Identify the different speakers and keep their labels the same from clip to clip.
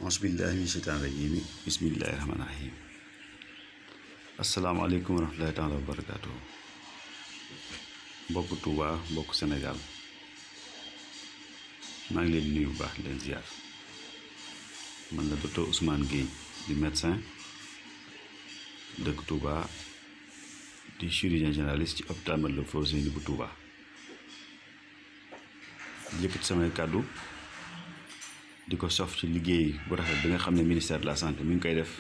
Speaker 1: Auzubillahi mina sheytaani rajiim bismillahi rahmaani rahiim asalaamaaleykum wa rahmatulahi taala wa barakaatu mbokk Touba mbokk Sénégal maa ngi leen di nuyu bu baax leen ziar man la docteur Ousmane Gueye di médecin dëkk Touba di chirurgien généraliste ci hôpital Matlaboul Fawzeyni bu Touba yëkkati samay kàddu di ko sof ci liggéey bu rafet bi nga xam ne ministère de la santé mi ngi koy def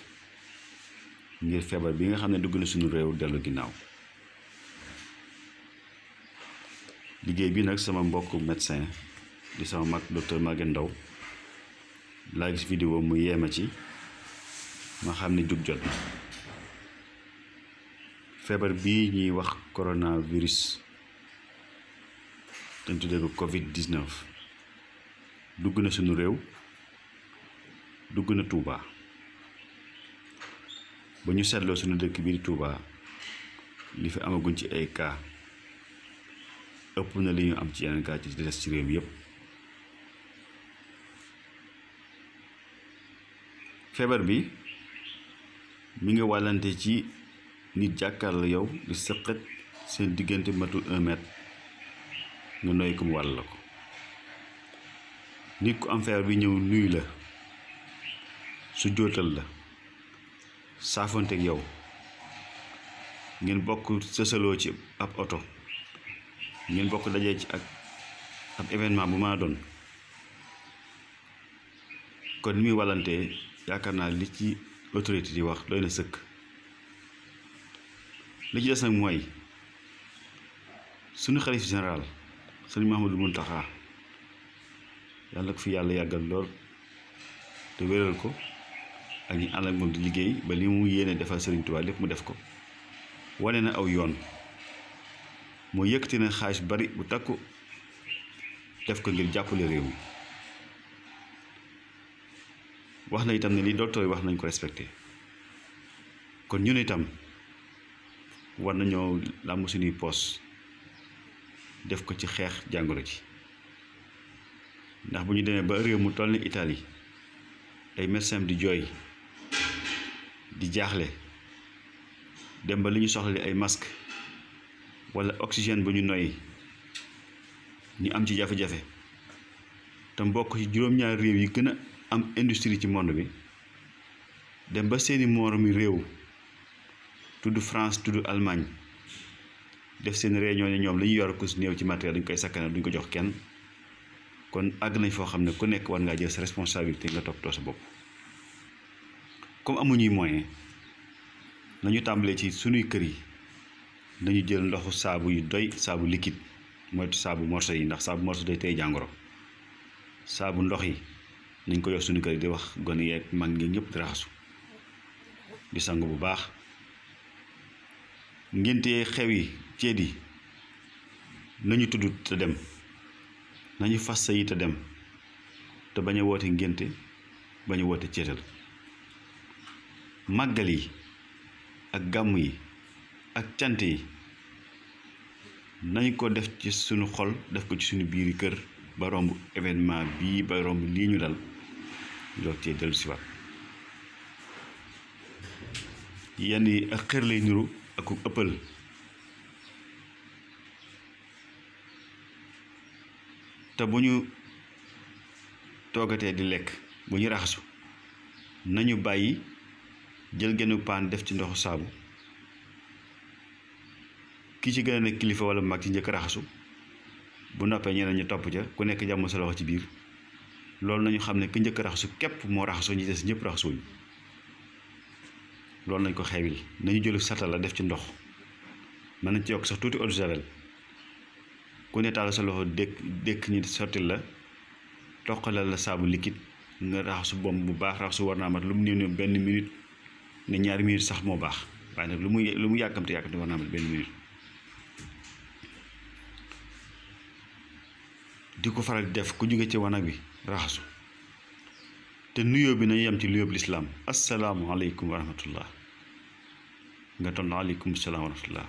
Speaker 1: ngir feebar bi nga xam ne dugg na suñu réew dellu ginnaaw liggéey bi nag sama mbokk médecin di sama mag docteur Maguette Ndao laa gis vidéo mu yeema ci ma xam ne jug jot na feebar bii ñuy wax coronavirus dañ tuddee ko Covid-19 dugg na suñu réew dugg na Touba ba ñu seetloo suñu dëkk bii di Touba li fi amaguñ ci ay cas ëpp na li ñu am ci yeneen cas ci des ci réew yépp feebar bi mi ngi wàllante ci nit jàkkaarloo yow di sëqat seen diggante matul 1 mètre nga noy ko mu wàll la ko nit ku am feebar bi ñëw nuyu la su jootal la saafonteeg yow ngeen bokk sësaloo ci ab oto ngeen bokk dajee ci ak ab événement bu ma doon kon ni muy wàllantee yaakaar naa li ci autorité di wax doy na sëkk li ci des nag mooy suñu xalif général sëriñ Mouhamadou Mountakha yàlla ko fi yàlla yàggal lool te wéral ko ak ñi ànd ak moom di liggéey ba li mu yéene defal Sëriñ Tuubaa lépp mu def ko wane na aw yoon moo yëkkati na xaalis bari bu takku def ko ngir jàppale réew mi wax na itam ne li docteur yi wax nañ ko respecté kon ñun itam war nañoo làmb suñuy poos def ko ci xeex jàngoro ci ndax bu ñu demee ba réew mu toll ni Italie ay médecins di jooy di jaaxle dem ba li ñu soxla ay masque walla oxygène bu ñu noyyi ñu am ci jafe-jafe te mbokk ci juróom-ñaari réew yi gën a am industrie ci monde bi dem ba seeni moromi réew tudd France tudd Allemagne def seen réunion ne ñoom li ñu yor ko su néew ci matériel dañ koy sakkanal duñ ko jox kenn kon àgg nañ foo xam ne ku nekk war ngaa jël sa responsabilité nga toppatoo sa bopp comme amuñuy moyen nañu tàmbalee ci sunuy kër yi nañu jël ndoxu saabu yu doy saabu liquide moytu saabu morso yi ndax saabu morso day tey jàngoro saabu ndox yi nañ ko yor suñu kër yi di wax gone yeeg mag ngi ñëpp di raxasu di sangu bu baax ngénte xew yi ceet yi nañu tudd te dem nañu fas sa yi te dem te bañ a woote ngénte bañ a woote ceetal màggal yi ak gàmm yi ak cant yi nañ ko def ci suñu xol def ko ci suñu biiri kër ba romb événement bii ba romb lii ñu dal ñu doog cee dellu si waat yenn yi ak xër lay niru ak ëppal te bu ñu toogatee di lekk bu ñu raxasu nañu bàyyi jël genn paan def ci ndoxu saabu ki ci gën a nekk kilifa walla mag ci njëkk raxasu bu noppee ñeneen ñu topp ca ku nekk jàmm sa loxo ci biir loolu nañu xam ne ku njëkk raxasu képp moo raxasoo ñi des ñëpp raxasuñu loolu nañ ko xewil nañu jëlu satala def ci ndox mën nañ ci yokk sax tuuti eau de javel ku ne taal sa loxo dékk ñi sottil la toqalal la saabu liquide nga raxasu bomb bu baax raxasu war naa mat lu mu néew benn minute ne ñaari minute sax moo baax waaye nag lu mu yàkkamte war naa mat benn minute di ko faral di def ku jóge ci wanag bi raxasu te nuyoo bi nañu yem ci nuyoo bi lislaam assalaamu aleykum wa rahmatullah nga ton aleykum salaam wa rahmatullah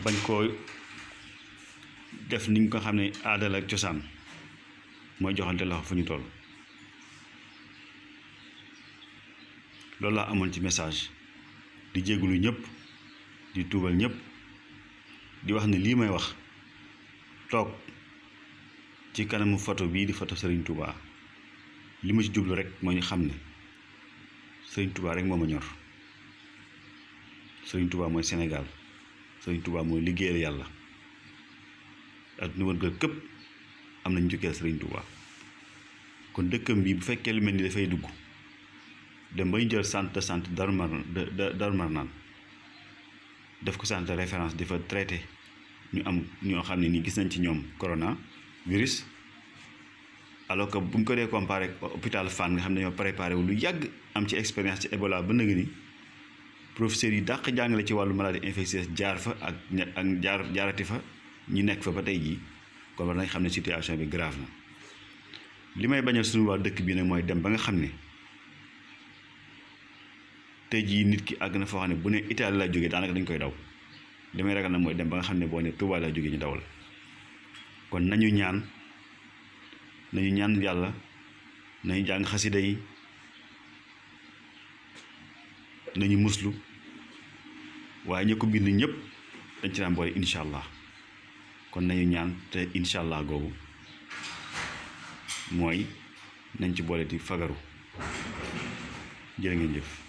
Speaker 1: bañ koo def ni nga ko xam ne aada la ak cosaan mooy joxante loxo fu ñu toll. loolu laa amoon ci message di jégalu ñëpp di tuubal ñëpp di wax ne lii may wax toog ci kanamu photo bii di photo Serigne Touba li ma ci jublu rek moo ñu xam ne Serigne Touba rek moo ma ñor. Serigne Touba mooy Sénégal Serigne Touba mooy liggéeyal yàlla adduna wër nga këpp am nañ njukkeel Serigne Touba kon dëkkam bi bu fekkee lu mel ni dafay dugg dem ba ñu jël centre de santé Darou Marnane def ko centre de référence di fa traité ñu am ñoo xam ne nii gis nañ ci ñoom corona virus alors que bu ñu ko dee comparé hôpital Fann nga xam ne ñoo préparé wu lu yàgg am ci expérience ci Ebola ba nëgë ni professeurs yi dàq jàngale ci wàllu maladie infectieuse jaar fa ak jaarati fa ñu nekk fa ba tey jii kon war nañ xam ne situation bi grave na. li may bañal suñu waa dëkk bi nag mooy dem ba nga xam ne tey jii nit ki àgg na foo xam ne bu ne Italie la jógee daanaka dañ koy daw li may ragal nag mooy dem ba nga xam ne boo ne Touba la jógee ñu daw la kon nañu ñaan yàlla nañu jàng xasida yi nañu muslu waaye ña ko bind ñëpp dañ ci daan boole incha allah kon nañu ñaan te incha allah googu mooy nañ ci boole di fagaru jërë ngeen jëf.